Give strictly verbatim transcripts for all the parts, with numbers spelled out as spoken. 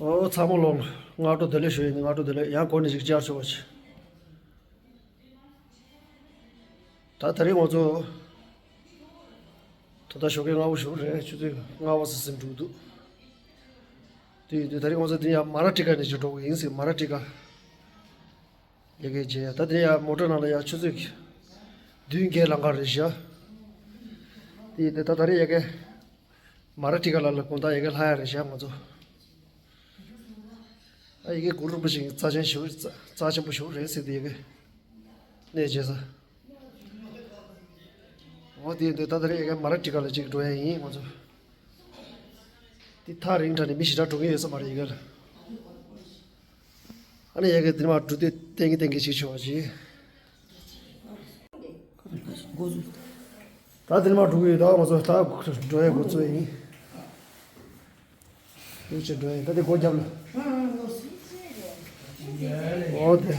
ཨོ་ཚང་མ་ལོ། སྔ་དྲོ་བདེ་ལེགས་ཞུ་ཡིན། སྔ་དྲོ་བདེ་ལེགས། ཡང་སྒོ་ནས་ཅིག་བཅར་ཆོག་པ་བྱེད། ད་དེ་རིང་ང་ཚོ་ད་ལྟ་ཞོགས་ཀས་སྔ་པོ་ཞིག་རེད། ཆུ་ཚོད་ལྔ་པ་ཙམ་ཟིན་འགྲོ་གི་འདུག་དེ་ཡིན་དུས་དེ་རིང་ང་ཚོ་འདི་ཡང་མ་ར་ཊི་ཀ་ནས་ཅིག་འགྲོ་གི་ཡིན་ཟེར། མ་ར་ཊི་ཀ་ཡ་གི་རྗེས། ད་དེ་ཡང་མོ་ཊ་ནང་ལ་ཡང་ཆུ་ཚོད་བདུན་བརྒྱད་ལང་ཀ་རེད་ཤག་དེ་ཡིན་དུས་ད་ད་རེས་ཡ་གི་མ་ར་ཊི་ཀ་ལ་ལ་དགོང་དག་ཡ་གི་ལྷག་ཡ་རེད་ཤག་ང་ཚོ། ཨ་ཡ་གི་གུ་རུ་རིན་པོ་ཆེ་གི་རྩ་ཆེན་ཞིག་རྩ་ཆེན་པོ་ཞིག་རེད་ཟེར། དེ་ཡ་གི་གནས་མཇལ་ས། འོ་དེ་འདི་ད་ལྟ་རེ་ཡ་གི་མ་ར་ཊི་ཀ་ལ་ཅིག་འགྲོ་ཡ་ཡིན་ང་ཚོ། དེ་ཐག་རིང་དྲགས་ནས་མི་ཞེ་དྲག་འགྲོ་གི་ཡོད་ས་མ་རེད་ཡ་གི་ལ། ཨ་ནི་ཡ་གི་དེ་མ་འགྲོ་དུས་ཏན་གི་ཏན་གི་ཅིག་ཆོག་ཅིག་ད་དེ་མ་འགྲོ་གི་ཡོད། ད་ང་ཚོ་ད་འགྲོ་ཡ་འགོ་ཚུགས་ཡིན། ལུག་ཅིག་འགྲོ་ཡིན། ད་དེ་སྒོ་རྒྱབ་ལ། འོ་དེ།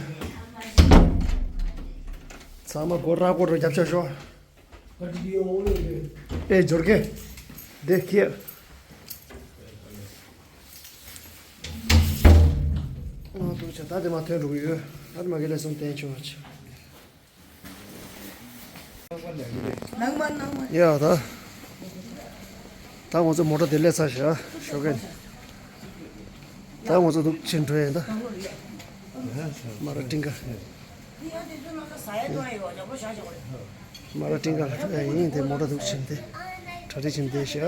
ཚང་མ་སྒོ་ར་སྒོ་ར་རྒྱབ་ཤ་ཤོག་ཨེ་འབྱོར་གེ། དེ་ཁྱེར། ཨ་ཏུ་ཆ་ད་དེ་མ་ཐོན་འགྲོ་གི་ཡོད། ད་དེ་མ་གེ་ལེ་སོང་བསྟན་ཆོག་ཆ། ནང་མ་ནང་མ། ཡ་ད། ད་ང་ཚོ་མོ་ཊ་དེ་སླེབས་ཚར་ཤག་ཞོགས་ཀས། ད་ང་ཚོ་འདུག་ཕྱིན་འགྲོ་ཡིན་ད། མ་ར་ཏིང་ཀ་མ་ར་ཏིང་ཀ་ལ་འགྲོ་ཡ་ཡིན་དེ། མོ་ཊ་འདུག་ཕྱིན་ཏེ། གྲ་སྒྲིག་བྱེད་བསྡད་ཤག་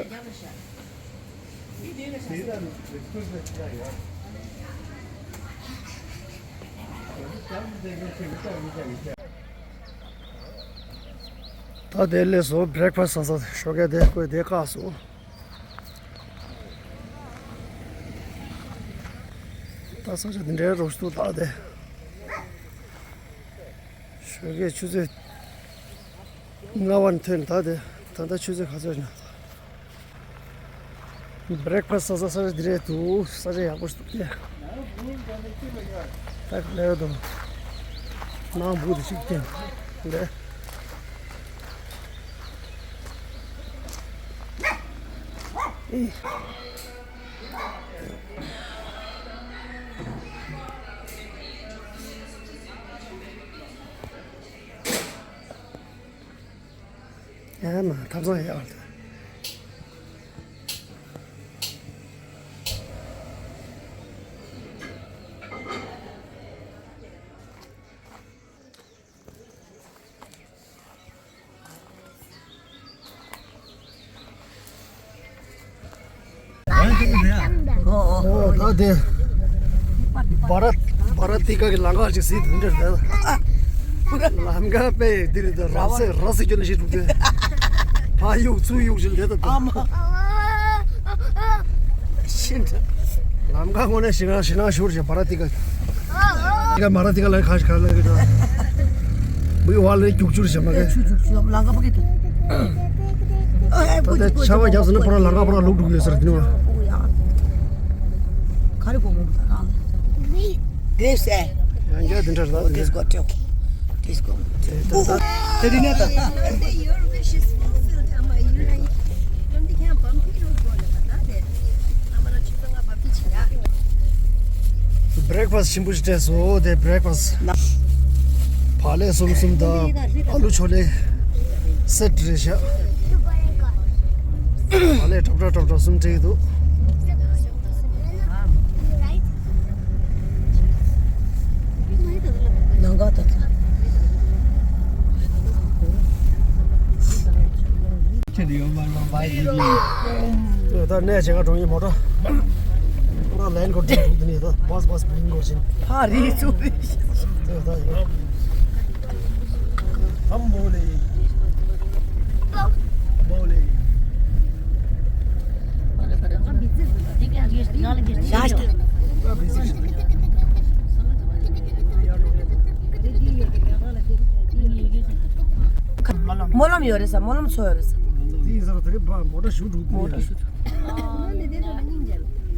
ད་དེ་སླེབས་སོང་། བྷི་རེག་ཕ་སི་ཟ་ས། ཞོགས་ཀས་དེ་ཁོས་དེ་བཀག་སོང་། ད་ས་ཆ་འདི་འདྲའི་རོ་སྟུ་ད་དེ། ཞོགས་ཀས་ཆུ་ཚོད་ལྔ་པ་ནས་ཐོན། ད་དེ་ད་ལྟ་ཆུ་ཚོད་ག་ཚོད་ཡིན་ན། བྷི་རེག་ཕ་སི་ཟ་ས་ས་ཆ་འདི་རེད་འདུག་ས་ཆ་ཡག་པོ་ཞིག་འདུག་སྟེ། ད་ག་ལེར་དུ་ནང་བུ་དུ་ཞིག་སྟེ་ལེ། ཨེ། ཡ་མ་ཐབ་ཚང་ཡག་ལ། ཨོ་ད་དེ་བ་ར་བ་ར་ཏི་ཀ་གི་ལམ་ཁ་ཅིག་ཟིན་འདིར་ད། ལམ་ཁ་དཔེ་འདིར་ད་རབ་སེ་རབ་སེ་ཁྱོད་ལ་ཞིག་འདུག་དེ། ཕ་གཡུག་ཚུར་གཡུག་ཅིག་ལས་ད། ཨ་མ། ཤིན་ཏུ། ལམ་ཁ་དངོས་གནས་ཞེད་སྣང་ཞེད་སྣང་ཞུ་རེད། བ་ར་ཏི་ཀ། ཏི་ཀ་མ་ར་ཏི་ཀ་ལ་ཁ་ཞིག་ག་ལ་གི་ད། བུའི་བ་ལས་རྒྱུག་ཆུར་བྱེད་མ་གི། ཆུ་ཆུ་ཆུ་ལམ་ཁ་པ་གི་ད། ཨ་ཨེ་ད་ལྟ་ཆར་པ་བརྒྱབ་སོང་ན་ཕོ་ར་ལམ་ཁ་ཕོ་ར་ལུག་འགྲོ་གི་ཡོད་ས་རེད་དེ་ནི་མ། ག་རེ་གོ་མོ་ད་རང་། This eh? ཡང་རྒྱ་དེ་འདྲ་རེད་ད། This got to. This go. དེ་དེ་ད། Your wish is fulfilled. ཨ་མ་ཡུ་ར་ཡི་ལམ་འདི་ཁྱང་བམ་ཐིག་རུ་གོ་ལ་ད་དེ། ཨ་མ་ལ་ཆུ་ཚང་ང་བམ་ཐིག་ཆི་ཡ། བྷི་རེག་ཕ་སི་ཞིམ་པོ་ཞིག་སྤྲད་སོང་། དེ་བྷི་རེག་ཕ་སི། བག་ལེབ་གསུམ་གསུམ་དང་ཨ་ལུ་ཆོ་ལེ་སེ་ཊི་རེད་ཤག་བག་ལེབ་ཀྲོབ་ཀྲོབ་ཀྲོབ་ཀྲོབ་གསུམ་སྤྲད་ཀྱི་འདུག་ནང་ག་ད་ཚ། ཁྱེད་ཡོད་མ་ལོང་བ་ཡིན་གྱི། ད་གནས་བྱེད་ག་འགྲོ་ཡིན་མོ་ཊ། ལ་ཡིན་གོ་འགྲིམ་འགྲོ་དེ་ནས་ད་བྷ་སི་བྷ་སི་བིང་གོ་ཕྱིན། ཕ་རི་ཚུ་རི། ད་ད་ཡོད། ཨམ་མོ་ལེ། མོ་ལེ། སྨོན་ལམ་ཡོད་རེད་ས། སྨོན་ལམ་ཚོ་ཡོད་རེད་ས། དེ་ཡིན་ས་ར་དེ་རིང་བ་མོ་ཊ་ཞུ་འགྲོ་དུས་མོ་ཊ་ཞུ་འགྲོ།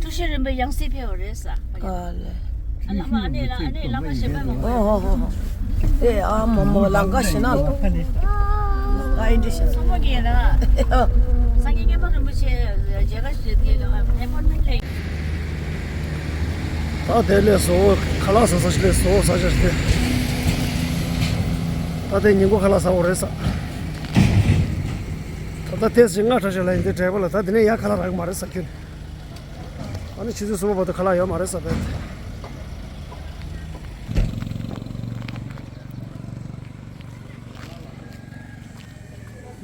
ཐུགས་རྗེ་རིན་པོ་ཡང་སྲིད་ཕེབས་པ་རེད་ས། ཨ་ལེ། ཨ་བླ་མ་ཨ་ནེ་ལ་ཨ་ནེ་བླ་མ་གཞན་པ་མང་པོ། ཨོ་ཧོ་ཧོ་ཧོ། དེ་ཨ་མོ་མོ་ལང་ཀ་ཞེ་ན་ལ། ཨ་ཨིན་དྲི་ཤ། སོ་མོ་གི་ཡ་ན། སངས་རྒྱས་མཉན་པ་རིན་པོ་ཆེ་མཇལ་ཁ་ཞུ་དེ་ལ་ཨེ་པོ་མེན་ཊི་ལེགས། ཨ་དེ་ལས་བཟོ་ཁ་ལག་ཟ་ས་ཞིག་ལས་བཟོ་ས་ཞིག་སྟེ། ད་དེ་ཉིན་གུང་ཁ་ལག་ཟ་འོ་རེད་ས། ད་ལྟ་ཏེས་ཞིག་ལྔ་ཁྲ་ཞིག་ལ་ཡིན་དེ་འབྲས་བུ་ལ་ད་དེ་ནས་ཡར་ཁ་ལག་རག་གི་མ་རེད་ས་ཁྱོད། ཨ་ནི་ཆུ་ཚོད་གསུམ་པ་བར་དུ་ཁ་ལག་ཡོད་མ་རེད་ས་བས།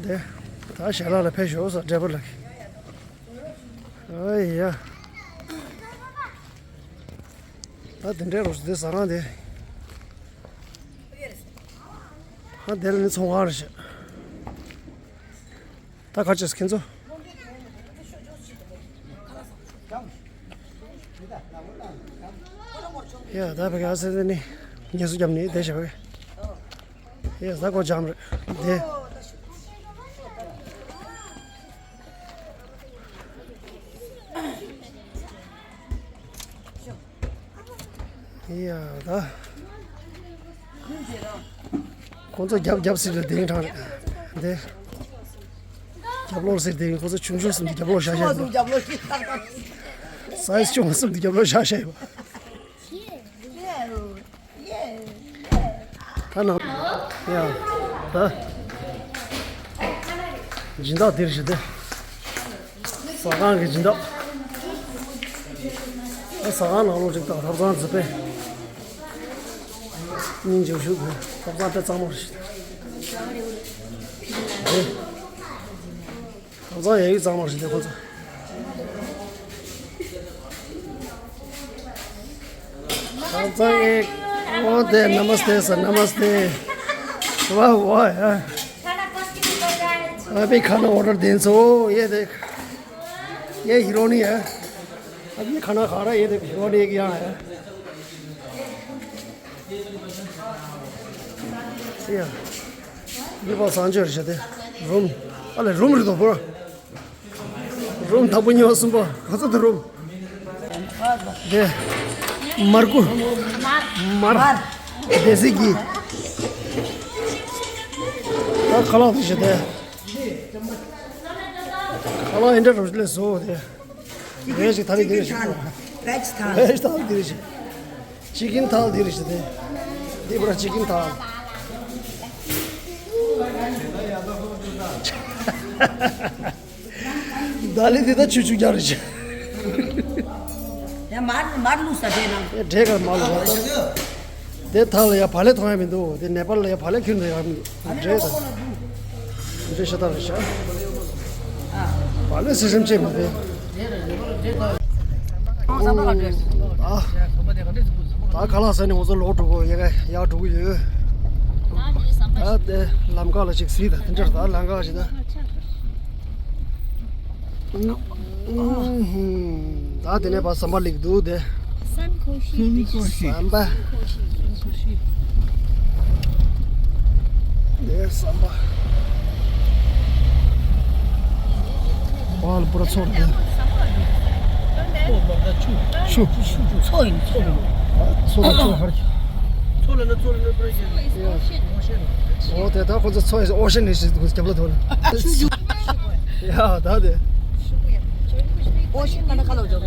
དེ་ད་ཞལ་ལག་ལ་ཕེབས་ཤོག་ས་འབྲས་བུ་ལ། ཨ་ཡ། ད་དེ་འདྲའི་རོགས་དེ་ཟ་ཁང་དེ། ཧ་དེ་ལ་ནི་ཚོང་ཁང་རེད་ཤག་ད་ག་ཅེས་ཁྱེད་ཚོ། ཡ་ད་བེ་ག་ཟེར་དེ་ནི་ངལ་གསོ་རྒྱབ་ནི་བསྡད་བཞག་གི། ཡ་ད་སྒོ་འཇམ་རེད་དེ། ཡ་ད། ཁོང་ཚོ་རྒྱབ་རྒྱབ་ཟེར་ཏེ་དེང་དྲང་རེད། འདི། རྒྱབ་ལོག་ཟེར་ཏེ་ཁོང་ཚོ་ཆུང་ཆུང་གསུམ་དུ་རྒྱབ་ལོག་བཞག་བཞག་ཡོད། རྒྱབ་ལོག་ཞིག་ཏག་ཏག་སའི་ཛི་ཆུང་བ་གསུམ་དུ་རྒྱབ་ལོག་བཞག་བཞག་ཡོད། ད་ནང་། ཡ། ད། སྦྱིན་བདག་འདིར་བཞུགས་ཏེ། ཟ་ཁང་གི་སྦྱིན་བདག་ཨ་ཟ་ཁང་ནང་ལོགས་ཅིག་དང་ཐབ་ཚང་འཛིན་པས། སྙིང་རྗེ་ཞུ་དགོས། ཐབ་ཚང་དཔེ་གཙང་མ་རེད། ཐབ་ཚང་ཡ་ཡིག་གཙང་མ་རེད་དེ་ཁོ་ཚོ། ཐབ་ཚང་ཨེ། ཨོ་དེ་ནམ་སྟེ་ས་ནམ་སྟེ། ཝ་ཝ་ཡ། अभी खाना ऑर्डर दें सो ये देख। ये हिरोनी है। अब ये खाना खा रहा है, ये देख हिरोनी एक यहाँ है। या। ये बहुत सांझ है रिश्ते। रूम। अरे रूम रे तो पूरा। रूम था पुण्य सुबह। कौन सा रूम? दे। मरकु। मर। देसी घी। ཁ་ལག་དེ་བཞིན་དེ། ཁ་ལག་ཨེ་འདྲ་རུ་ལས་བཟོ་དེ། བེ་ཇི་ཐ་ལི་དེ་བཞིན། བེ་ཇི་ཐ་ལི། བེ་ཇི་ཐ་ལི་དེ་བཞིན། ཅི་ཀིན་ཐ་ལི་དེ་བཞིན་དེ། དེ་པར་ཅི་ཀིན་ཐ་ལི། ད་ལི་དེ་ད་ཆུ་ཆུ་རྒྱག་རེད་ཅི། ཡ་མར་མར་ལུག་ས་དེ་ནང་། ཡ་འདྲེ་གར་མར་ལུག་ས་ད། དེ་ཐང་ལ་ཡ་བག་ལེབ་ཐོང་ཡ་མི་འདུག་དེ་ནེ་པཱལ་ལ་ཡ་བག་ལེབ་ཁྱོན་ནས་ཡ་མི་འདུག་འདྲེ་དང་། འདྲེ་ཤ་སྟག་རེད་ཤག་བག་ལེབ་སེ་སེམས་ཅན་མི་འདུག་ཨ། ད་ཁ་ལག་ཟ་ནས་ང་ཚོ་ལོག་འགྲོ་གོ་ཡ་ག་ཡག་འགྲོ་གི་ཡོད། ད་དེ་ལམ་ཁ་ལ་ཅིག་གཟིགས་དང་དེ་འདྲ་ད་ལམ་ཁ་ཞིག་ད། ད་དེ་ནས་ཕར་ཟམ་པ་སླེབས་འདུག་དེ། ཟམ་པ། དེ་ཟམ་པ། ཕར་པུ་ར་ཚོར་དེ། ཆུ། མཚོ་ཡིན་མཚོ། མཚོ་ལ་མཚོ་ཧར། མཚོ་ལ་ན་མཚོ་ལ་ན་པུ་ར་ཡིན། ཨོ་དེ་ད་ཁོ་ཚོ་མཚོ་ཡིན་ཨོ་ཤན་ནས་ཞིག་རྒྱབ་ལ་ཐོན། ཡ་ད་དེ། ཨོ་ཤི་ན་ན་ཁ་ལོ་ཇོ། ཨོ་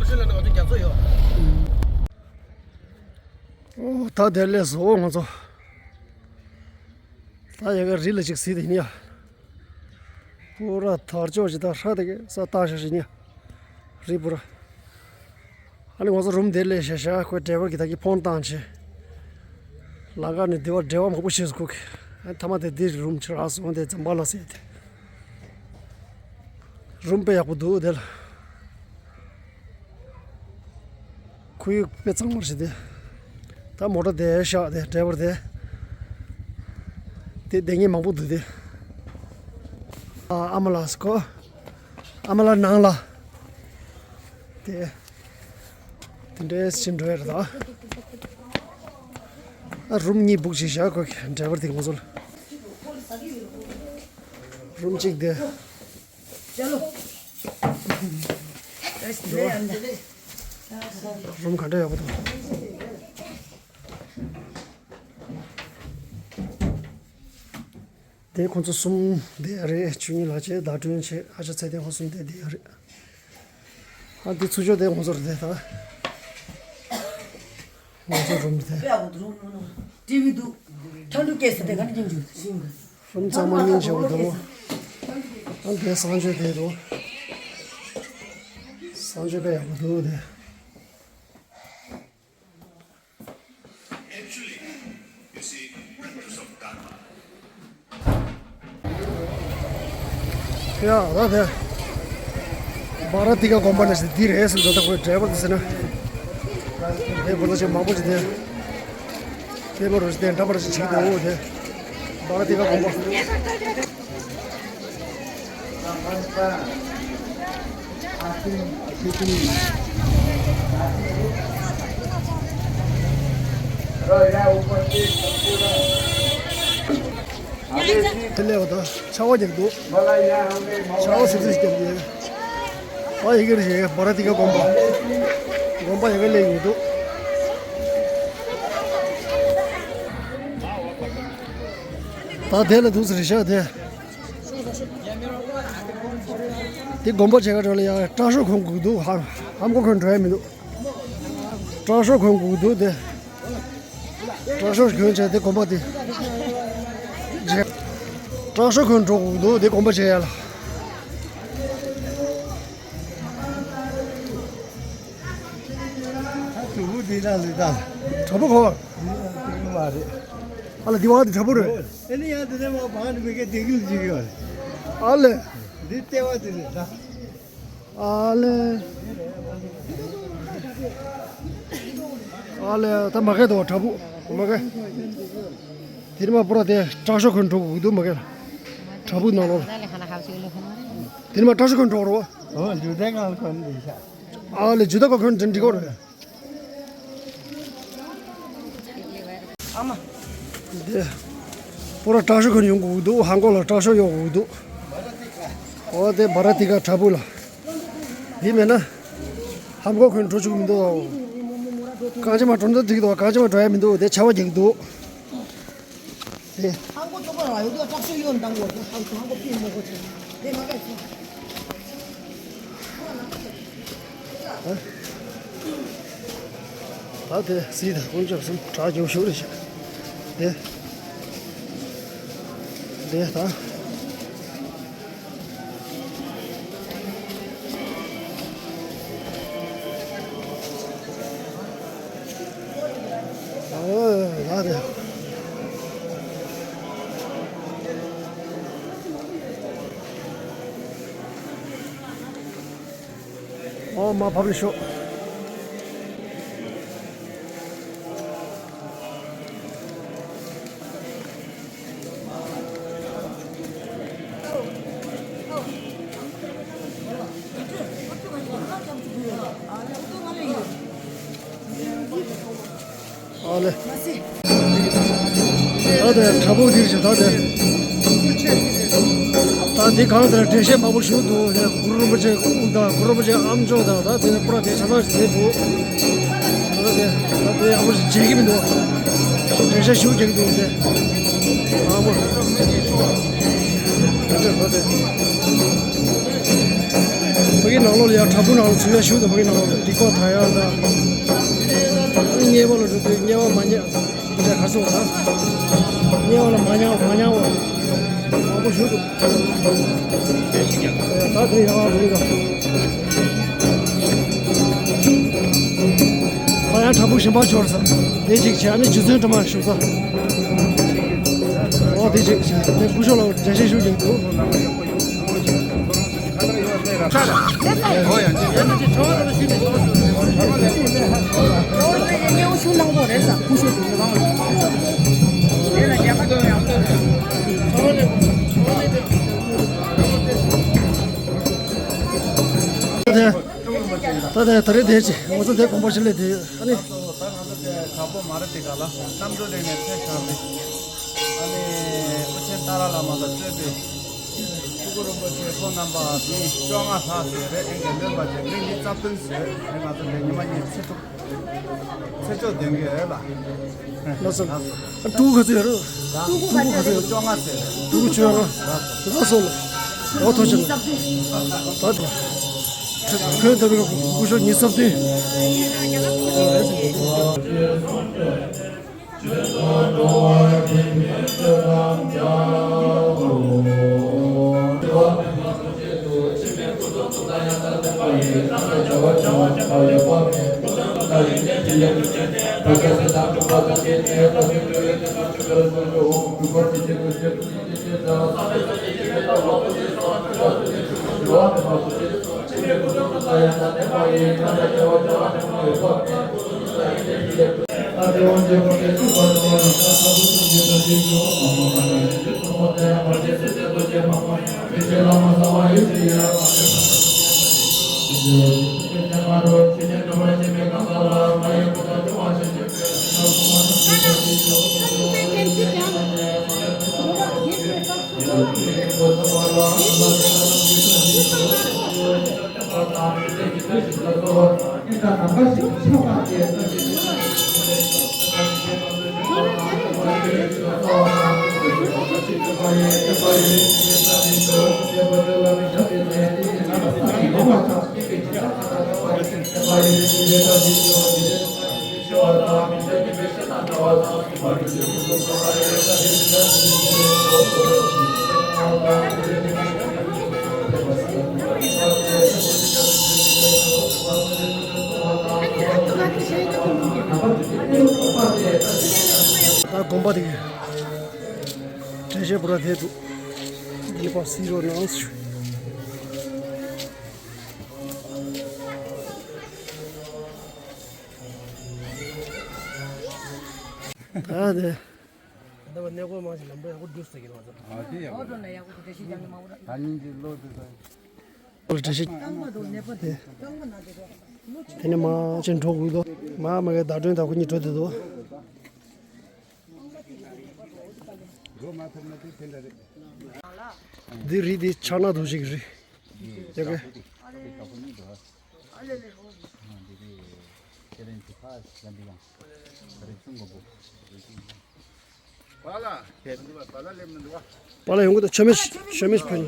ཤི་ན་ན་ང་ཚོ་རྒྱ་མཚོ་ཡོད། ཨོ་ད་དེ་ལས་སོ་ང་ཚོ། ད་ཡ་ག་རི་ལ་ཅིག་སྲིད་དེ་ཡིན་ཡ། པུ་ར་དར་ལྕོག་ཅིག་ད་ཧྲ་དེ་ག་ས་ལྟ་ཤ་ཞིག་ཡིན་ཡ། རི་པུ་ར། ཨ་ནི་ང་ཚོ་རུམ་དེ་སླེབས་ཤག་ཤག་ཁོས་ཌ་རའི་ཝར་གྱིས་ད་གིན་ཕོན་བཏང་བྱས། ལམ་ཁ་ནས་འདི་བར་འབྲེལ་བ་མང་པོ་བྱས་སོང་ཁོ་གིས། ཨ་ནི་མཐའ་མ་དེ་འདི་རུམ་ཅིག་རག་སོང་དེ་ཛམ་བྷ་ལ་ཟེར་དེ། རུམ་དཔེ་ཡག་པོ་འདུག་དེ་ལ། ཁོར་ཡུག་དཔེ་གཙང་མ་རེད་དེ། ད་མོ་ཊ་དེ་ཤག་དེ་ཌ་རའི་ཝར་དེ། དེ་བསྡད་མཁན་མང་པོ་འདུག་དེ། ཨ་ཨ་མ་ལགས་སོ། ཨ་མ་ལགས་ནང་ལ། དེ། དེ་འདྲའི་ཕྱིན་འགྲོ་ཡ་རེད་ད། ཨ་རུམ་གཉིས་བུག་བྱས་བཞག་ཁོ་གིས་ཌ་རའི་ཝར་དེ་ང་ཚོ་ལ། རུམ་གཅིག་དེ། རུམ་ག་འདྲ་ཡག་པོ་འདུག་དེ་ཁོང་ཚོ་གསུམ་བསྡད་ཡ་རེད། ཆོས་ཉིད་ལགས་བྱས། ཟླ་སྒྲོན་བྱས། ཨ་ཅག་ཚེ་བརྟན། ཁོང་གསུམ་དེ་བསྡད་ཡ་རེད། ཨ་འདི་ཚུར་ཕྱོགས་དེ་ཁོང་ཚོ་རེད་དེ་ད། ང་ཚོ་རུམ་དེ། ཊི་ཝི་འདུག་ཐང་ཀྲུ་སྐད་ཟེར་དེ་ག་ནས་སྙིང་རྗེ། རུམ་གཙང་མ་སྙིང་རྗེ་པོ་འདུག་ཨ་འདི་གསང་སྤྱོད་དེ་འདུག་གསང་སྤྱོད་དཔེ་ཡག་པོ་འདུག་དེ། ཡ་ད་དེ་བྷ་ར་ཏི་ཀ་དགོན་པ་ནས་འདི་རེད་ཟེར་འདུག་ད་ཁོའི་ཌ་རའི་བར་དེ་ཟེར་ན། དེ་ཁོ་ཚོ་ཆེ་མང་པོ་ཞིག་དེ། དེ་མོ་རུ་ཞིག་དེ་འདྲ་པར་ཞིག་བྱེད་ཀྱི་འདུག་དེ་བྷ་ར་ཏི་ཀ་དགོན་པ། དེ་ལས་འོ་ད་ཆར་པ་རྒྱག་འདུག་ཆར་པ་སིབ་སིབ་རྒྱག་གི་ཡོད། ཨ་ཡི་གེ་རེད། བྷ་ར་ཏི་ཀ་དགོན་པ། དགོན་པ་ཡི་གེ་ལས་ཡོད་འདུག་ད་དེ་ལ་འདུག་ཟེར་ཤག་དེ། དེ་དགོན་པ་བྱེད་ག་འགྲོ་ལ་ཡ་དྲག་ཤོས་གོན་དགོས་འདུག་ཧ་ཧམ་གོ་གོན་འགྲོ་ཡ་མི་འདུག་དྲག་ཤོས་གོན་དགོས་འདུག་དེ། དྲག་ཤོས་གོན་བྱས་དེ་དགོན་པ་དེ། དྲག་ཤོས་གོན་འགྲོ་དགོས་འདུག་དེ་དགོན་པ་བྱེད་ཡ་ལ། ད་དྲ་འབུ་འདི་ན་ལི་ད། དྲ་འབུ་གོ། འདི་ན་ལི་ད་མ་རེད། ཨ་ལ་འདི་བ་དེ་དྲ་འབུ་རེད། ཨ་ནི་ཡང་འདི་ནས་མ་བང་འདི་མི་སྐད་དེ་གིལ་ཅིག་ཡོད་རེད། ཨ་ལེ། འདི་ལྟེ་བ་དེ་རེད་ད། ཨ་ལེ། ཨ་ལེ་ད་མ་གས་དོ་དྲ་འབུ། མ་གས། དེ་ནི་མ་པུ་ར་དེ་དྲག་ཤོས་གོན་འགྲོ་དགོས་འདུག་མ་གས་ལ། དྲ་འབུ་ནང་ལོགས་ལ། དེ་ནི་མ་དྲག་ཤོས་གོན་འགྲོ་རོ། ཨོ་ཇུ་དེ་ང་གོན་འདི་ཤ། ཨ་ལེ་ཇུ་ད་གོ་གོན་འདི་འགྲིག་གོ་རེད། ཨ་མ། འདི། པོ་ར་དྲག་ཤོས་ཁོན་ཡོང་དགོས་འདུག་ཧང་གོ་ལ་དྲག་ཤོས་ཡོང་དགོས་འདུག་ཨོ་དེ་བྷ་ར་ཏི་ཀ་དྲ་འབུ་ལ། འདི་མེད་ན། ཧམ་གོ་ཁོན་འགྲོ་བཅུག་མི་འདུག་གང་ཅི་མ་འགྲོ་འདོད་འགྲིག་འདུག་གང་ཅི་མ་འགྲོ་ཡ་མི་འདུག་དེ་བྱ་བ་རྒྱག་འདུག་དེ། ཧང་གོ་ཅོག་པ་ར་ཡོད་དུས་དྲག་ཤོས་ཡོད་འདང་གོ་ཧང་ཧང་གོ་ཕིན་མོ་གོ་ཆེ་དེ་མ་ག་ཚོ། ད་དེ་སྲིད་དང་དཀོན་མཆོག་གསུམ་གྲགས་རྒྱུ་ཤུགས་རེ་བྱེད། དེ། དེ་ད། ཨོ་ད་དེ། ཨོ་མ་ཕབ་ལེ་ཤོག་ཨ་ལེ། ད་དེ་དྲ་འབུ་འདིར་བྱེད་ད་དེ། ད་འདི་གང་དེར་འགྲེལ་བཤད་མང་པོ་ཞུ་འདུག་དེ་གུ་རུ་རིན་པོ་ཆེ་དབུ་དང་གུ་རུ་རིན་པོ་ཆེ་ཨམ་ཅོག་དང་ད་དེ་པུ་ར་དེ་ཆ་ཚང་ཞིག་དེ་འདུག་ད་དེ་ད་དེ་ཡག་པོ་ཞིག་མཇལ་གྱི་མི་འདུག་འགྲེལ་བཤད་ཞུ་རྒྱག་གི་འདུག་དེ་མང་པོ། ད་དེ། ཕ་གི་ནང་ལོགས་ལ་ཡང་དྲ་འབུ་ནང་ལ་ཚུད་ཡ་ཞུ་དང་ཕ་གི་ནང་ལོགས་ལ་སྡིག་པ་དག་ཡ་དང་། དམྱལ་བ་ལ་འགྲོ་དུས་དམྱལ་བ་མ་ཉལ། འདི་འདྲ་ག་སོང་དང་། དམྱལ་བ་ལ་མ་ཉལ་མ་ཉལ་བ། མང་པོ་ཞུ་དང་། ད་དེ་ཡང་རུང་དང་། ཕ་ཡང་དྲ་འབུ་གཞན་པ་འབྱོར་ས། དེ་གཅིག་བྱས་ཨ་ནི་རྗེ་བཙུན་སྒྲོལ་མ་བཞུགས་ས། འོ་དེ་གཅིག་བྱས་དེ་སྐུ་ཞབས་ལ་འགྲེལ་བཤད་ཞུ་རྒྱུ་འདུག་ད་ལྟ་ད་རེས་དེ་ང་ཚོ་དེ་དགོན་པ་ཞིག་ལས་དེ་ཨ་ནི། ད་ང་ཚོ་དེ་དྲག་པོ་མ་རེད་དེ་ག་ལ་གནམ་གྲུ་རིང་ནས་ཕེབས་བཞག་པའི། ཨ་ནི་སྐུ་ཆེན་ཏཱ་ར་བླ་མ་དང་སྤྲད་པའི་སྐུ་གུ་རིན་པོ་ཆེ་ཁོང་རྣམ་པ་མི་བཅོ་ལྔ་ལྷག་ཙམ་རེད། ཨེ་འགན་ལེན་པ་ཅན་མི་ཉིས་རྩ་བདུན་ཟེར་རེད། ང་ཚོ་ལས་ཉི་མ་གཉིས་ཚེ་ཐུབ་ཚེ་མཆོག་ལྡན་གྱི་ཡོད་ལ། ལགས་སོ། ལགས་སོ། ཕྲུ་གུ་ག་ཚོད་ཡོད་རེད། ཕྲུ་གུ་ག་ཚོད་ཡོད། བཅོ་ལྔ་ཟེར་རེད། ཕྲུ་གུ་བཅོ་ལྔ། ལགས་སོ་ལགས། འོ་ཐུགས་རྗེ་ཆེ། ད་ད། བོད་མཐའ་མའི་སྐུ་ཞབས་ཉི་ཤུ་རྩ་བདུན། ད་དགོན་པ་དེ་གྲྭ་ཤག་པུ་ར་དེ་འདུག་འདི་པ་སི་རོ་ནང་སུ། ད་དེ། ད་བ་གནས་སྐོར་མང་ཞིག་ལམ་འགྲོ་ཡག་པོ་འདུག་ཟེར་གྱི་རེད་བ། ཨ་དེ་ཡག་པོ་འདུག་ད་ཉིན་གྱི་ལོ་དེ་ད། ཨོ་བཀྲ་ཤིས། དེ་ནས་མ་ཅན་འགྲོ་དགོས་དོ། མ་མ་གའི་བརྡ་སྤྲོད་དག་ཁོ་གཉིས་འགྲོ་དེ་དོ། འདི་རི་འདི་ཕྱག་ན་རྡོ་རྗེ་གི་རི། ཡ་གི། པཱ་ལགས། པཱ་ལགས་ཡོང་གི་འདུག་མཆོད་མེ་མཆོད་མེ་ཕུལ།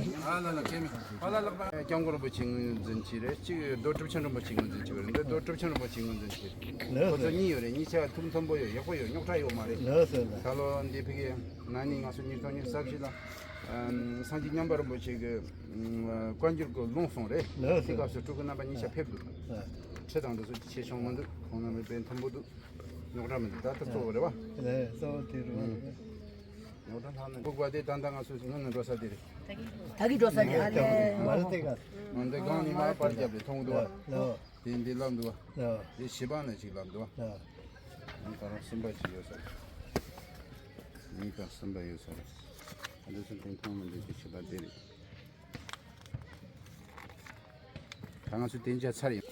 སྐྱབས་མགོན་རིན་པོ་ཆེ་ངོས་འཛིན་གྱི་རེད། གཅིག་རྡོ་གྲུབ་ཆེན་རིན་པོ་ཆེ་ངོས་འཛིན་གྱི་རེད། འདི་རྡོ་གྲུབ་ཆེན་རིན་པོ་ཆེ་ངོས་འཛིན་གྱི་རེད། ཁོ་ཚོ་གཉིས་ཡོད་རེད། གཉིས་ཆ་ཐུགས་མཐུན་པོ་ཡོད། ཡག་པོ་ཡོད། རྙོག་དྲ་ཡོད་མ་རེད། ད་ལོ་འདི་ཕ་གི་ན་ནིང་ང་ཚོ་ཉིས་སྟོང་ཉི་ཤུ་རྩ་བཞི་ལ་སངས་རྒྱས་མཉམ་པ་རིན་པོ་ཆེ་གི་བཀའ་འགྱུར་གྱི་ལུང་གསུངས་རེད། དེ་སྐབས་སུ་སྤྲུལ་སྐུ་རྣམ་པ་གཉིས་ཆ་ཕེབས་འདུག་ཁྲི་དང་འདི་ཚོ་ཆེ་ཆུང་མི་འདུག་ཁོང་རྣམ་པའི་དཔེ་མཐུན་པོ་འདུག་རྙོག་དྲ་མི་འདུག་ད་ལྟ་གཙོ་བོ་རེད་བ། རེད། གཙོ་བོ་དེ་རེད། རྙོག་དྲ་ལྷག་ནས་ལྐུགས་པ་དེ་ད་ལྟ་ང་ཚོ་སྔོན་ནས་འགྲོ་ས་དེ་རེད། ད་གི་འགྲོ་ས་རེད། ཨ་ལས། མ་རེད་དེ་ག་འདི་སྒང་ནས་མར་པར་བརྒྱབ་ནས་མཐོང་འདུག་བ། དེ་འདི་ལབ་འདུག་བ། དེ་བྱིས་པ་ནས་ཅིག་ལབ་འདུག་བ། ངས་ད་རུང་སེམས་པ་ཅིག་ཡོད་ས་རེད། ངས་ད་སེམས་པ་ཡོད་ས་རེད། ཨ་འདི་ཚོ་དེ་མཐོང་མི་འདུག་དེ་བྱིས་པ་དེ་རེད། ད་ང་ཚོ་དེ་འཇགས་ཚར་ཡིན།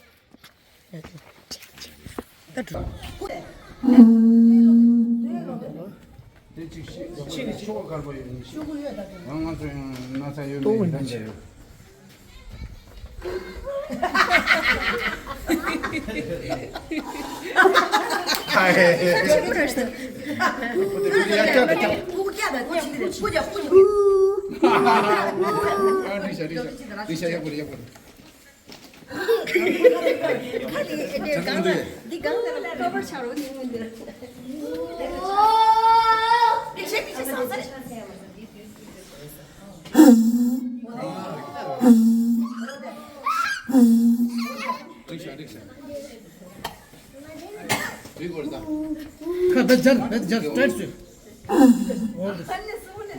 དེ་གཅིག་ཤི་ཤི་གི་ཆོ་ག་དཀར་པོ་ཡོད་ནི་ཤི། ང་ང་ཚོ་ཡང་ན་ཚ་ཡོད་མེད་ད་ཆེ་ཡོད། ཁ་ད་སྦྱར་ད་སྦྱར་སྤྲད་སོང་།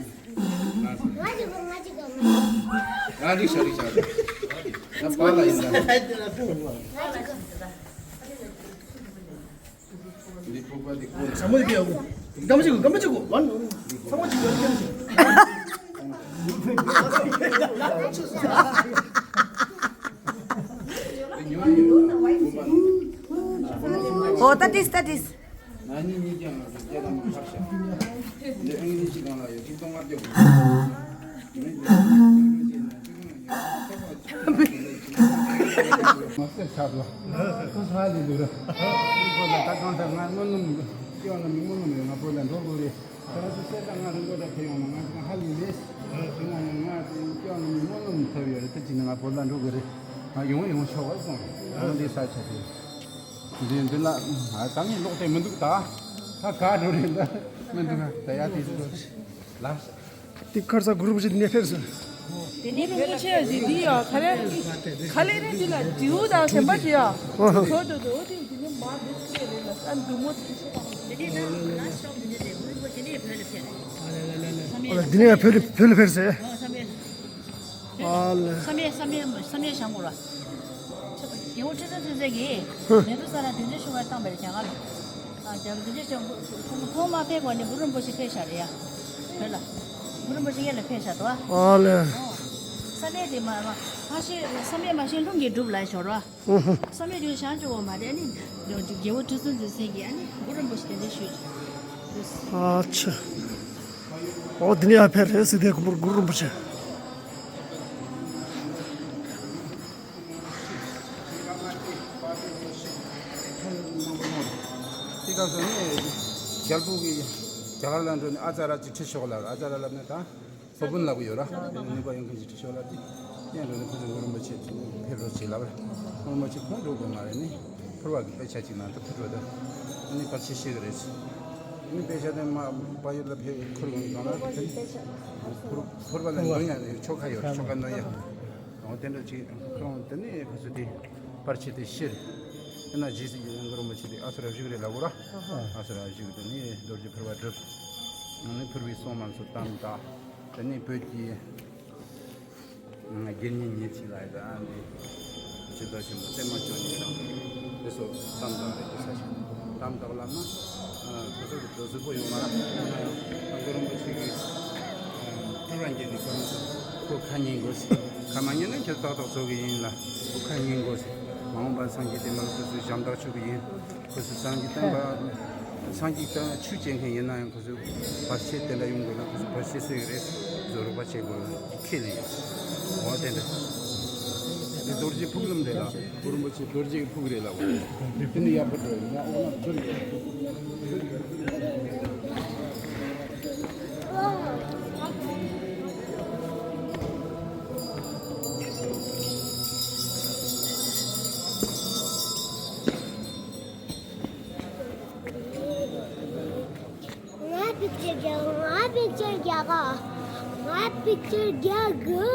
ང་འགྲིག་ཤག་འགྲིག་ཤག་ད་པཱ་ལགས་ཡིན་ད། འདི་ཕུག་པ་འདི་ཀུན། ཚང་མ་འདི་ཡག་གོ། སྐམ་ཅིག་གོ་སྐམ་ཅིག་གོ་ཝན། ཚང་མ་ཅིག་ཡོད་སྐམ་ཅིག་འདི་ཉོ་ཡོད། ཕུག་པ་འདི། ཨོ་ད་ཏིས་ད་ཏིས། ན་ནིང་གཉིས་ཀྱང་ང་ཚོ་སྐྱེ་ལམ་ཁར་བཞག་འདི་ཨང་གཉིས་ཀྱི་སྒང་ལ་ཡོད། གཅིག་སྟོང་ལྔ་བརྒྱ་དགུ་བཅུ། མི་འདི་ང་ཚོ་ཆགས་སོ། ཁོ་ཧ་ལས་འདུག་ར། ཁོ་ལ་ད་གང་ལྟར་ང་སྨོན་ལམ་སྐྱོ་ན་མི་སྨོན་ལམ་ཡོད། ང་བོད་ལ་འགྲོ་དགོས་རེད། ད་ང་ཚོ་གསེར་རྟ་ང་རི་མགོ་ད་ཁྱེར་ཡོང་ན་ང་ཚོ་ཧ་ལས་ལས། དེ་ན་ཡང་ང་སྐྱོ་ན་མི་སྨོན་ལམ་ཐོབ་ཡོད་རེད། ད་ཅི་ན་ང་བོད་ལ་འགྲོ་དགོས་རེད། ཨ། ཡོང་ཡོང་ཆོག་པ་སོང་། ཡང་འདི་ས་ཆ་དེ། འདི་འདི་ལ། ཨ། ད་ངས་ལོག་སྟེ་མི་འདུག་ད། ད་ག་འགྲོ་རེད་ད། མི་འདུག་ད། ཡ་དེ་ཚོ་ལ། དེ་ཁར་ས་གུ་རུ་རིན་པོ་ཆེ་འདི་ནས་ཕེབས་སོང་། དེ་ནས་རིན་པོ་ཆེ་ཡ་ཟིག་འདི་ཡ་ག་ལེ། ག་ལེ་རེད། འདི་ལ་རྡེའུ་དང་གཞན་པ་ཅི་ཡ། ཨོ་ཧོ། ཁྱོད་དོ་དོ་དེ་འདི་ནས་མ་འདི་སུ་རེད་ལ་ས་འདུག་མོ་དེ་ཤེས་པ། དེ་ནས་ད་ལ་སི་ཊོབ་འདི་ནས་རེད། གུ་རུ་རིན་པོ་ཆེ་དེ་ནས་བོད་ལ་ཕེབས། ཨ་ལ་ལ་ལ་ལ། ཨོ་ལ། འདི་ནས་ཡ་བོད་ལ་བོད་ལ་ཕེབས་སོང་། ཨོ་བསམ་ཡས། ཨ་ལ། བསམ་ཡས་བསམ་ཡས་བསམ་ཡས་བྱང་གོ་ར། རྒྱལ་པོ་ཁྲི་སྲོང་ལྡེ་བཙན་གྱིས་ཧུ། མེ་ཏོག་གསར་ལ་གདན་འདྲེན་ཞུ་བར་བཏང་པ་རེད། རྒྱ་གར་ལ། ཨ། རྒྱལ་པོ་གདན་འདྲེན་ཞུ་ཁོང་ཁོང་མ་ཕེབས་གོང་ནས་གུ་རུ་རིན་པོ་ཆེ་ཕེབས་ཤག་རེད་ཡ། བོད་ལ། གུ་རུ་རིན་པོ་ཆེ་སྔོན་ལ་ཕེབས་ཤག་ཏོ། ཨ་ལ། ཨོ། བསམ་ཡས་དེ་མ་མ་མ་ཤེས། བསམ་ཡས་མ་ཤེས་ལྷུན་གྱིས་གྲུབ་ལ་ཞོར་བ། ཨུ་ཧུ། བསམ་ཡས་དེ་བྱང་ཆུབ་འོ་མ་རེད། ཨ་ནི་རྒྱལ་པོ་ཁྲི་སྲོང་ལྡེ་བཙན་གྱིས་ཨ་ནི་གུ་རུ་རིན་པོ་ཆེ་གདན་འདྲེན་ཞུས། ཨ་ཆ། ཨོ་དེ་ནས་ཡར་ཕེབས་རེད་ཟེར་དེ་གུ་རུ་རིན་པོ་ཆེ། དེ་སྐབས་སུ་ནི་རྒྱལ་པོ་གིས་རྒྱ་གར་ལ་འགྲོ་ནས་ཨ་ཙ་ར་ཅིག་ཁྲིད་ཤོག་ལབ། ཨ་ཙ་ར་ལབ་ན་ད། སློབ་དཔོན་ལབ་ཀྱི་ཡོད་ར། དེ་ནས་ནུས་པ་ཡོད་མཁན་ཅིག་ཁྲིད་ཤོག་ལབ་དུས། ཡང་འགྲོ་ནས་ཁོ་ཚོས་གུ་རུ་རིན་པོ་ཆེ་ཕེབས་རོགས་བྱེད་ལབ་ར། གུ་རུ་རིན་པོ་ཆེ་ཁོང་འགྲོ་དགོས་མ་རེད། ནི་ཕུར་པ་གི་དཔེ་ཆ་ཅིག་ནང་དུ་ཕུར་རོགས་དང་། ནི་བར་ཆད་ཤེས་ཀྱི་རེད། ནི་དཔེ་ཆ་དེ་མ་པ་ཡུལ་ལ་ཕེབས་ཁུར་ཡོང་གི་དང་ལ། ཕུར་ཕུར་པ་ལ་འདོན་ཡ་ཆོ་ག་ཡོད་ར། ཆོ་ག་འདོན་ཡ། འོ་དེ་འདྲ་ཅིག་ཁུར་ཡོང་། དེ་ནས་ཁོ་ཚོ་དེ་བར་ཆད་དེ་ཤེས། དེ་ན་རྗེས་སུ་ཡི་རང་གུ་རུ་རིན་པོ་ཆེ་དེ་ཨ་སུ་ར་བཞུགས་རེད་ལབ་དགོས་ར། ཨ་སུ་ར་བཞུགས། དེ་ནས་རྡོ་རྗེ་ཕུར་པ་སྒྲུབ། ནི་ཕུར་པའི་སྲུང་མ་ཚོ་དམ་བཏགས། དེ་ནས་བོད་ཀྱི་དགེ་བསྙེན་ཉེར་གཅིག་ལ་ཡི་ད་འདི་ཇི་ལྟར་ཆེན་པོ་བརྟན་མ་བཅོ་ཉིད་དང་། དེ་སོགས་དམ་བཏགས་རེད། དེ་ས་ཆ་དམ་བཏགས་ལ་མ། ཁོ་ཚོ་གི་དོ་གཟུགས་པོ་ཡོང་མ་ར། ཡང་ན་ཡང་དང་གུ་རུ་རིན་པོ་ཆེ་གི་ཕུར་པ་འགྱེད་ནས་ཁོ་རང་ཚོ་ཁོ་ཁ་ཉན་དགོས་ཟེར། ཁ་མ་ཉན་ན་ཁྱེད་ཏག་ཏག་བཟོ་གི་ཡིན་ལ། ཁོ་ཁ་ཉན་དགོས་ཟེར། མ་འོངས་པ་སངས་རྒྱས་བསྟན་པ་ལ་སོ་སོས་ཞབས་འདེགས་ཞུ་གི་ཡིན། ཁོ་ཚོ་སངས་རྒྱས་བསྟན་པ། སངས་རྒྱས་དང་ཆོས་བྱེད་མཁན་ཡིན་ན་ཡང་ཁོ་ཚོས་བར་ཆད་དེ་འདྲ་ཡོང་དགོས་ན་ཁོ་ཚོས་བར་ཆད་སེལ་གྱི་རེད། བཟོ་རོགས་པ་བྱེད་དགོས་ན་ཁས་ལེན་ཡོད། འོ་དེ་འདྲ། འདི་རྡོ་རྗེ་ཕུག་ལམ་རེད་ལ། གུ་རུ་རིན་པོ་ཆེ་རྡོ་རྗེ་གི་ཕུག་རེད་ལ། འོ་དེ་ནི་ཡག་པོ་འགྲོ་ཡིན་ན་འོ་ན་འདུར་ཡོད། ང་པིག་ཅར་རྒྱག་ང་པིག་ཅར་རྒྱག་ང་པིག་ཅར་རྒྱག་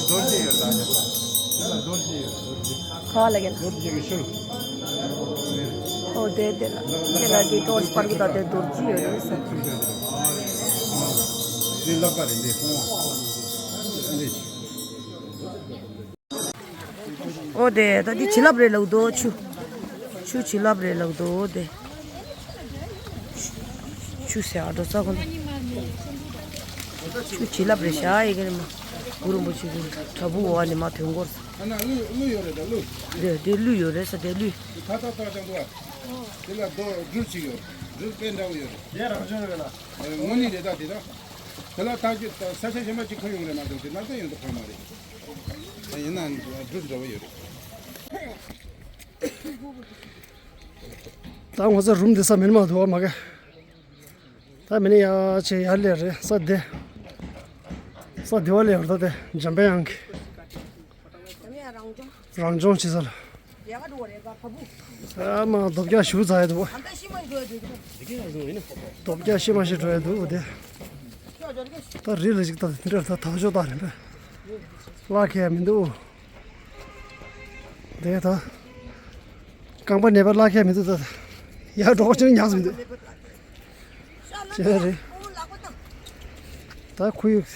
རྡོ་རྗེ་ཡོད་ད། རྡོ་རྗེ་ཡོད། རྡོ་རྗེ། ཁ་བ་ལ་གན། རྡོ་རྗེ་གི་ཤུལ། ཨོ་དེ་དེ་ལ་དེ་ལ་དེ་ཏོར་ཅི་པར་གི་ད་དེ་རྡོ་རྗེ་ཡོད་རེད་ཟེར། འདི་ལག་པ་རེད། འདི་ཁོང་། འདི། ཨོ་དེ་ད་འདི་བྱིན་རླབས་རེད་ལབ་དོ། ཆུ། ཆུ་བྱིན་རླབས་རེད་ལབ་དོ། ཨོ་དེ། ཆུ་ཟེར་ཨ་འགྲོ་ས་ཁོ་ན། ཆུ་བྱིན་རླབས་རེད་ཤག་ཡི་གེ་རེད་མ། གུ་རུ་རིན་པོ་ཆེ་གི་བྲག་ཕུག་འོག་ནས་མ་ཐོན་སྐོར། ཨ་ན་གླུ་གླུ་ཡོད་རེད་ད་གླུ། དེ་དེ་གླུ་ཡོད་རེད་ས་དེ་གླུ། དེ་ཁ་ཏག་ཏག་ཅང་འདུག་ཨ། དེ་ལ་རྡོ་སྦྲུལ་ཅིག་ཡོད། འབྲུ་དཔེ་འདྲ་བོ་ཡོད་རེད། དེ་རང་བྱུང་རེད་ལ། དངོས་གནས་རེད། ད་དེ་དང་། དེ་ལ་ཐག་གཅོད་ས་ཆ་གཞན་པ་ཅིག་ཁུར་ཡོང་རེད་མ་གཏོགས་དེ་ནག་ཚོད་ཡོང་དུ་ཁུར་མ་རེད། ཡིན་ན་འབྲུ་འདྲ་བོ་ཡོད་རེད། ད་ང་ཚོ་རུམ་འདི་ས་མིན་མ་འདུག་བ་མ་ག་ད་མི་ནི་ཡ་ཆེ་ཡར་ལས་རེད་ས་དེ། ས་དེ་བ་ལས་རེད་ད་དེ་འཇམ་པའི་དབྱངས་ཀྱི། རང་སྦྱོང་བྱེད་ས་ལ། ཨ་མ་རྡོ་བཀྱག་ཞུ་ཚར་ཡ་འདུག་བ། རྡོ་བཀྱག་ཤི་མ་ཤི་འགྲོ་ཡ་འདུག་བ་དེ། ད་རི་ལ་ཞིག་ད་དེ་འདྲ་ད་ཐག་ཆོད་ད་རེད་པས། ལག་ཁྱེར་མི་འདུག་དེ་ད། རྐང་པ་ནད་པ་ལག་ཁྱེར་མི་འདུག་ད། ཡར་འགྲོ་ཆེན་ཉག་ཟིན་འདུག་ཅེ་རེད། ད་ཁུ་ཡུག་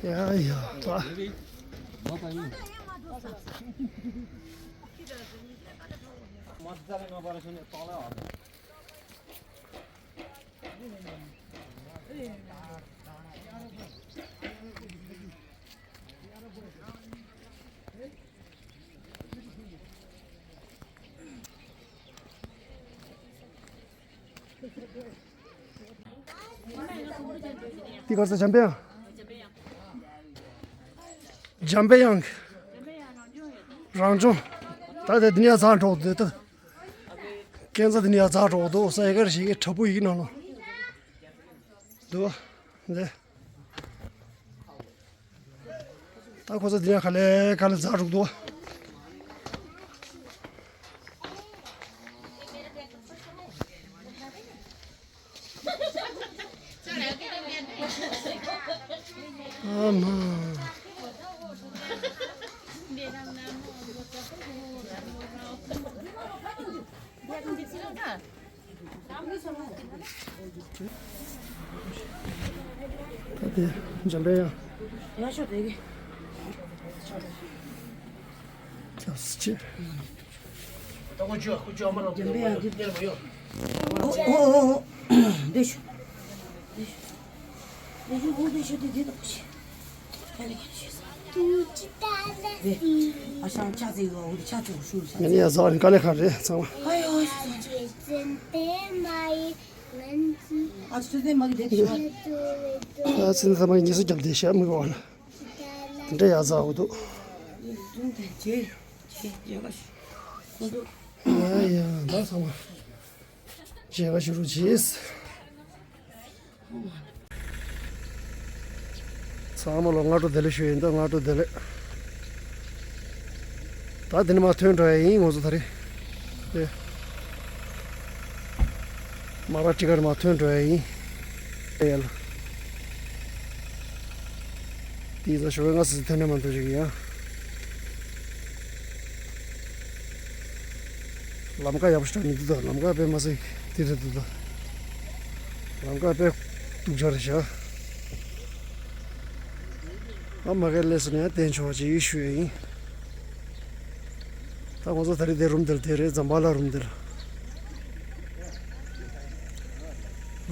ཡ་ཡ་ད། འདི་ག་རེ་ཟེར་འཇམ་པའི་དབྱངས། འཇམ་པའི་དབྱངས། རང་སྦྱོང་། ད་དེ་འདི་ནས་ཡར་འཛེགས་འགྲོ་འདོད་ད། སྐས་འཛེགས་འདི་ནས་ཡར་འཛེགས་འགྲོ་འདུག་ས་ཡ་གར་ཞིག་གི་དྲ་འབུ་ཡིག་ནང་ལོ། འདུག་འདི། ད་ཁོ་ཚོ་འདི་ཡང་ག་ལེ་ག་ལེ་འཛེགས་རུག་འདུག་ཨ་མ། ད་དེ་འཇམ་པའི་དབྱངས། ཡ་ཤོ་དེ་གི། ཅག་སི་ཅི། འཇམ་པའི་དབྱངས་ཀྱི། ཨོ་ཨོ་ཨོ། འདི་ཤོ། འདི་ཤོ། ངས་ཡ་ཟ་བ་ནི་དཀའ་ལས་ཁག་རེད་ཚང་མ། ཨ་ཙི་ཙི་མ་གི་དེ་དེ་ཨ་ཙི་ཙི་མ་གི་ཉི་ཤུ་རྒྱབ་བསྡད་ཤག་མི་གོ་བ་ལ། དེ་འདྲ་ཡ་ཟ་འོ་འདུག་ཡ་ཡ་ད་ཚང་མ་མཇལ་ཁ་ཞུ་རོགས་གྱིས། ཚང་མ་ལ་སྔ་དྲོ་བདེ་ལེགས་ཞུ་ཡིན། ད་སྔ་དྲོ་བདེ་ལེགས། ད་འདི་ནས་མར་ཐོན་འགྲོ་ཡ་ཡིན་ང་ཚོ་ད་རེས། ཨེ། མར་པ་ཊི་ཀར་མར་ཐོན་འགྲོ་ཡ་ཡིན། ཨེ་ཡ་ལ། དེའི་ཚ་ཞོགས་པ་ང་སི་སི་ཐོན་ནས་མ་འདུག་ཅིག་ཡ། ལམ་ཁ་ཡག་པོ་ཞིག་མི་འདུག་ད་ལམ་ཁ་དཔེ་མ་སྲིད་དེ་རེད་འདུག་ད། ལམ་ཁ་དཔེ་སྡུག་ཅག་རེད་ཤག་ཨ་མ་གའི་ལས་སུ་ནས་བསྟན་ཆོག་ཅིག་ཞུ་ཡ་ཡིན། ད་ང་ཚོ་ད་རེས་དེ་རུམ་དེར་དེ་རེད་ཛམ་བྷ་ལ་རུམ་དེར།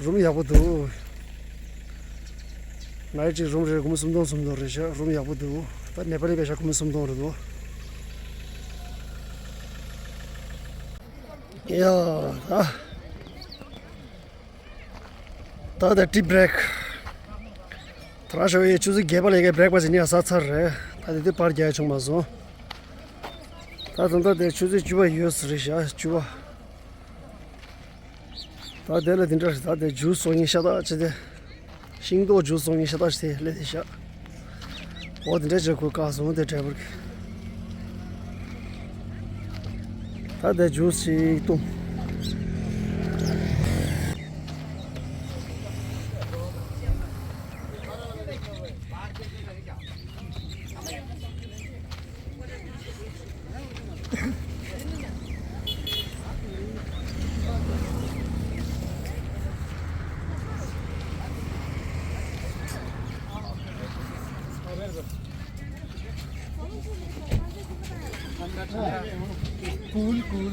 རུམ་ཡག་པོ་འདུག་ང་ཡི་ཅིག་རུམ་རེ་སྒོར་མོ་སུམ་སྟོང་སུམ་སྟོང་རེད་ཤག་རུམ་ཡག་པོ་འདུག་ད་ནེ་པ་ལི་པེ་ཤག་སྒོར་མོ་སུམ་སྟོང་རེད་འདུག་ཡ་ད། ད་ལྟ་ཏི་བྷི་རེག་ད་རང་ཞོགས་ཡའི་ཆུ་ཚོད་བརྒྱད་པ་ལས་ཀའི་བྷི་རེག་ཕ་སི་ནི་ཡང་ཟ་ཚར་རེད། ད་དེ་དུས་པར་རྒྱག་ཡ་བྱུང་མ་སོང་། ད་ད་ལྟ་དེ་ཆུ་ཚོད་བཅུ་པ་ཡོད་ས་རེད་ཤག་བཅུ་པ། ད་དེ་ལ་དེ་འདྲ་རེད། ད་དེ་ཇུས་བཟོ་མཁན་ཤ་སྟག་ཅིག་དེ། ཤིང་ཏོག་ཇུས་བཟོ་མཁན་ཤ་སྟག་ཅིག་དེ་སླེབས་བསྡད་ཤག་འོ་དེ་འདྲ་བྱས་ཁོས་བཀག་སོང་དེ་ཌ་རའི་བར་གྱིས། ད་ལྟ་ཇུས་ཞིག་བཏུང་། Cool, cool.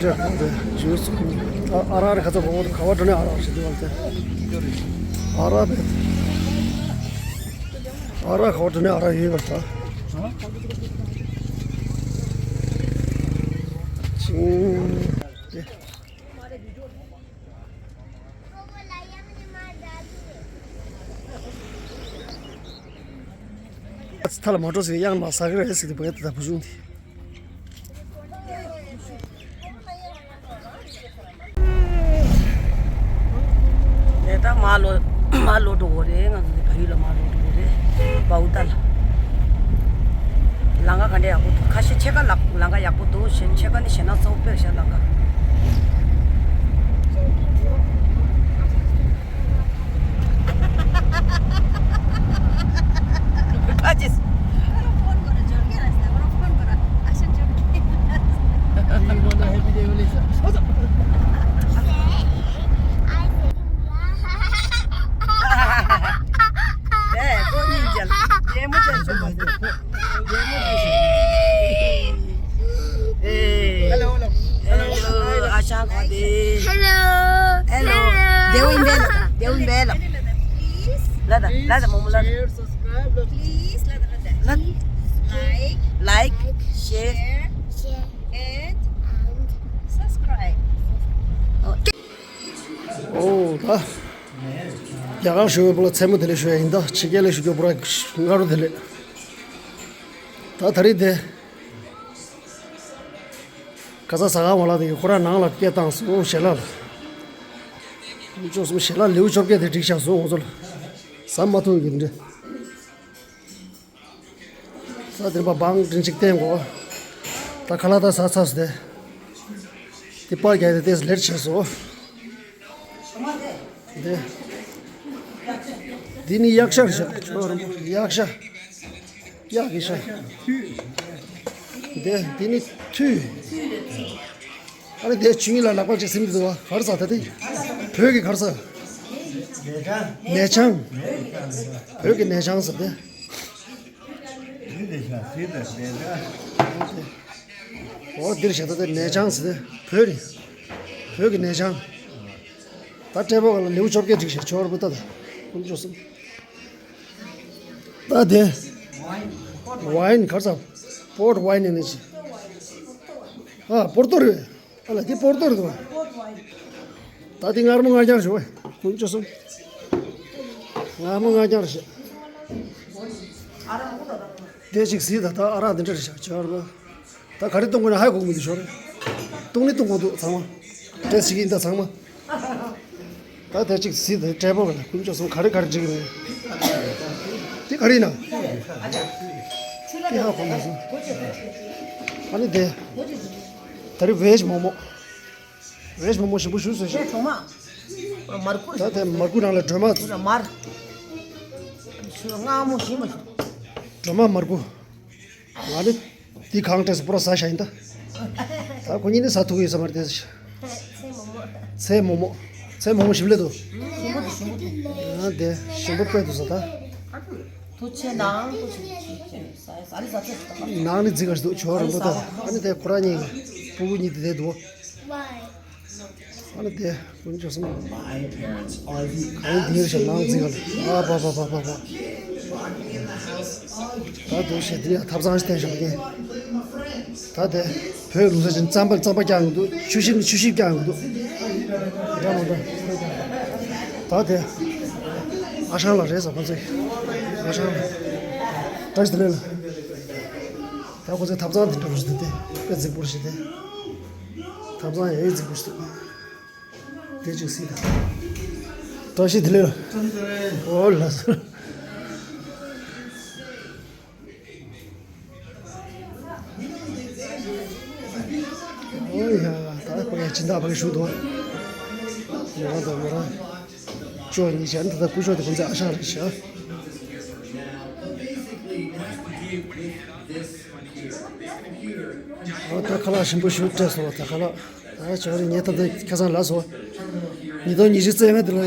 འདྲ་གང་དེ་ཇུས་ཨ་ཨ་རག་རེ་ཁ་ཚ་གོང་དུ་ག་བ་འགྲོ་ནས་ཨ་རག་ཞིག་འདུག་བ་དེ། ཨ་རག་དེ། ཨ་རག་ག་བ་འགྲོ་ནས་ཨ་རག་ཡོད་པར་ད། ཅིང་། དེ། ཐ་ལ་མ་འགྲོ་ཟེར་གཡང་མ་ཟ་གི་རེད་ཟེར་གི་འདུག་བ་ད་བུ་ཆུང་དེ། ནས་ད་མ་ལོ་མ་ལོ་འགྲོ་གི་རེད། ང་ཚོ་འདི་ཕ་ཡུལ་ལ་མ་ལོ་འགྲོ་གི་རེད། བའུ་ཏ་ལ། ལམ་ཁ་ག་འདྲ་ཡག་པོ་འདུག་ཁ་ཤས་ཕྱེད་ཀ་ལ་ལམ་ཁ་ཡག་པོ་འདུག་ཕྱེད་ཀ་ནི་ཞེད་སྣང་ཚ་པོ་དཔེ་ཤ་ལམ་ཁ། ཨ་ཅེས། ཕོན་གོ་ར་འབྱོར་གི་ར་ས་བར་ཕོན་གོ་ར་ཨ་ཤ་འབྱོར་གི། Do you wanna happy day, Melissa? ཨེ་ཁོ་གཉིས་མཇལ། ཡེ་མོ་ཅན་ཆོག་མ་ཟེར། ཡེ་མོ་ཅན་ཆོག་ཨེ། Hello, hello. Hello, ཨ་ཞང་ཁོ་དེ། Hello. Hello. Hello. དེ་བོ་ཡིན་པས་ལ། དེ་བོ་ཡིན་པས་ལ། Please. ལ་ད་ལ་ད་མོ་མོ་ལ་ད། Share, subscribe, love. Please, ལ་ད་ལ་ད། ལ། Like, like, share, share, and and subscribe. ཨོ་ད། རྒྱ་གར་ཞུ་བའི་བུ་ལ་མཚན་མོ་བདེ་ལེགས་ཞུ་ཡ་ཡིན་ད། ཕྱི་རྒྱལ་ལ་ཞུ་རྒྱུ་བུ་ར་སྔ་དྲོ་བདེ་ལེགས། ད་ད་རེས་དེ། ཁ་ས་ཟ་ཁང་བ་ལ་དེ་ཁོ་ར་ནང་ལ་སྐད་བཏང་སོང་ཞལ་ལག་ལ། ཅོག་གསུམ་ཞལ་ལག་ལེའུ་བཅོ་བརྒྱད་དེ་སྒྲིག་བཞག་སོང་ང་ཚོ་ལ། ཟ་མ་ཐུབ་ཀྱི་འདྲ། ས་དེ་པ་བང་དྲིན་ཅིག་བསྟན་གོ། ད་ཁ་ལག་ད་ཟ་ཚར་སོང་དེ། དེ་པར་རྒྱག་དེ་ཏེས་ལེར་བྱས་སོ། དེ། འདི་ནི་གཡག་ཤ་རེད་ཤག་ཁྱོད་རང་པོ་གཡག་ཤ། གཡག་གི་ཤ། དེ་འདི་ནི་ཐུད། ཨ་ནི་དེ་ཆུ་ཡིན་ལ་ལག་པ་ཅིག་ཟིན་འདུག་བ་གར་ས་ད་དེ། བོད་ཀྱི་གར་ས། ནས་ཆང་། བོད་ཀྱི་ནས་ཆང་ཟེར་དེ། འོ་འདིར་བྱ་ད་དེ་ནས་ཆང་ཟེར་དེ་བོད་རེད། བོད་ཀྱི་ནས་ཆང་། ད་ཀྲེ་པོ་ག་ལ་ལེའུ་བཅོ་བརྒྱད་སྒྲིག་བྱས་ཆོར་བུ་ད་ད་ཀུན་ཅོ་སུམ། ད་དེ་ཝའིན་གར་ས་པོར་ཊི་ཝའིན་ནི་ཅི། ཨ་པོར་ཏོ་རེད། ཨ་ལ་དེ་པོར་ཏོ་རེད་དོ། ད་དེ་མངར་མོ་མངར་རྐྱང་ཞུ་བས་ཀུན་ཅོ་སོང་། མངར་མོ་མངར་རྐྱང་རེད་ཤག་དེ་ཅིག་ཟིག་ད་ད་ཨ་རག་འདི་འདྲ་རེད་ཤག་ཅོར་བ། ད་ག་རེ་གཏོང་དགོས་ན་ཧ་གོ་གི་མི་འདུག་ཞོར། གཏོང་ནི་གཏོང་མ་འདུག་ཚང་མ། ཏེས་ཞིག་ཡིན་ད་ཚང་མ། ད་དེ་ཅིག་ཟིག་ད་ཀྲེ་པོ་ག་ལ་ཀུན་ཅོ་སོང་ག་རེ་ག་རེ་འགྲིག་གི་མེད། དེ་ག་རེ་ཡིན་ན། དེ་ཧ་གོ་མ་སོང་། ཨ་ནི་དེ། ད་རེས་ཝེཇ་མོ་མོ། རེས་མོ་མོ་ཞིམ་པོ་ཞུ་ཟེར་ཞིག་དེ་གྲོ་མ། མར་ཁུ་རེད། ད་དེ་མར་ཁུ་རང་ལ་སྒྲོལ་མ། ཁུ་ར་མར། ཆུ་མངར་མོ་ཞིམ་པོ་ཞིག་སྒྲོལ་མ་མར་ཁུ། ང་ནི་དེ་གང་སྤྲད་སོང་པུ་ར་ཟ་ཤ་ཡིན་ད། ད་ཁོ་གཉིས་ནི་ཟ་ཐུབ་ཀྱི་ཡོད་ས་མ་རེད་དེ། ཚེ་མོ་མོ། ཚེ་མོ་མོ། ཚེ་མོ་མོ་ཞིམ་ལེ་འདུག་ཞིམ་པོ་འདུག་ཞིམ་པོ་འདུག་ཨ་དེ་ཞིམ་པོ་དཔེ་འདུག་ཟ་ད། དུ་ཆེ་ནའང་དུ་ཆེ་ཆེ་ཆེ་ཟ་ལི་ཟ་ཆེ་ཟ་ད། ནང་ནི་རྫིག་ག་ཞིག་འདུག་ཇོ་རིན་པོ་ཏ། ཨ་ནི་དེ་ཁོ་རང་གཉིས་ཀྱི་སྤུ་གུ་གཉིས་དེ་དེ་འདུག་ཨ་ནི་དེ་ཀུན་ཅོ་སོང་། གང་དེ་རེད་ཤག་ནང་རྫིག་ག་ལ། ཨ་པ་པ་པ་པ་པ། ད་འདུག་ཤེས་དེ་ཡང་ཐབ་ཚང་ཞིག་བསྟན་ཤག་རྒན། ད་དེ་བོད་ལུགས་སྲོལ་བཞིན་རྩམ་པ་རྩམ་པ་རྒྱག་གི་འདུག་ཆུ་ཞིབ་ནི་ཆུ་ཞིབ་རྒྱག་གི་འདུག་འདྲ་མ་འདྲ། ད་དེ་ཨ་ཞང་ལགས་རེད་ཟེར་ཁོང་ཚོས། ཨ་ཞང་ལགས། བཀྲ་ཤིས་བདེ་ལེགས་ལགས། ད་ཁོ་ཚོའི་ཐབ་ཚང་འདི་འདྲ་པོ་ཞིག་འདུག་སྟེ། དཔེ་རྫིག་པོ་ཞིག་སྟེ། ཐབ་ཚང་ཡང་རྫིག་པོ་ཞིག་འདུག་དེ་ཅིག་སྲིད་དང་། བཀྲ་ཤིས་བདེ་ལེགས་ལགས། ཨོ་ལགས་སོ། ཨོ་ཡ། ད་ཁོ་ཡ་སྦྱིན་བདག་ཕ་གི་ཞུ་དོ། མོ་རང་དང་མོ་རང་། ཅོ་གཉིས་ཆ་འདི་ད་སྐུ་ཞབས་དེ་ཁོང་ཚོའི་ཨ་ཞང་རེད་ཤག་ཨོ་ད་ཁ་ལག་ཞིམ་པོ་ཞིག་སྤྲད་སོང་། ད་ཁ་ལག་ད་ཅོ་རེ་ཉེ་ད་ད་ཁ་སང་ལ་སོ། ཉིས་སྟོང་ཉི་ཤུ་རྩ་ལྔ་འདི་ལ་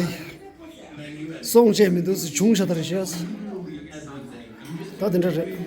སོང་བྱས་མི་འདུག་ཟེར་བྱུང་ཤག་ད་རེད་ཤག་ད་དེ་འདྲ་རེད།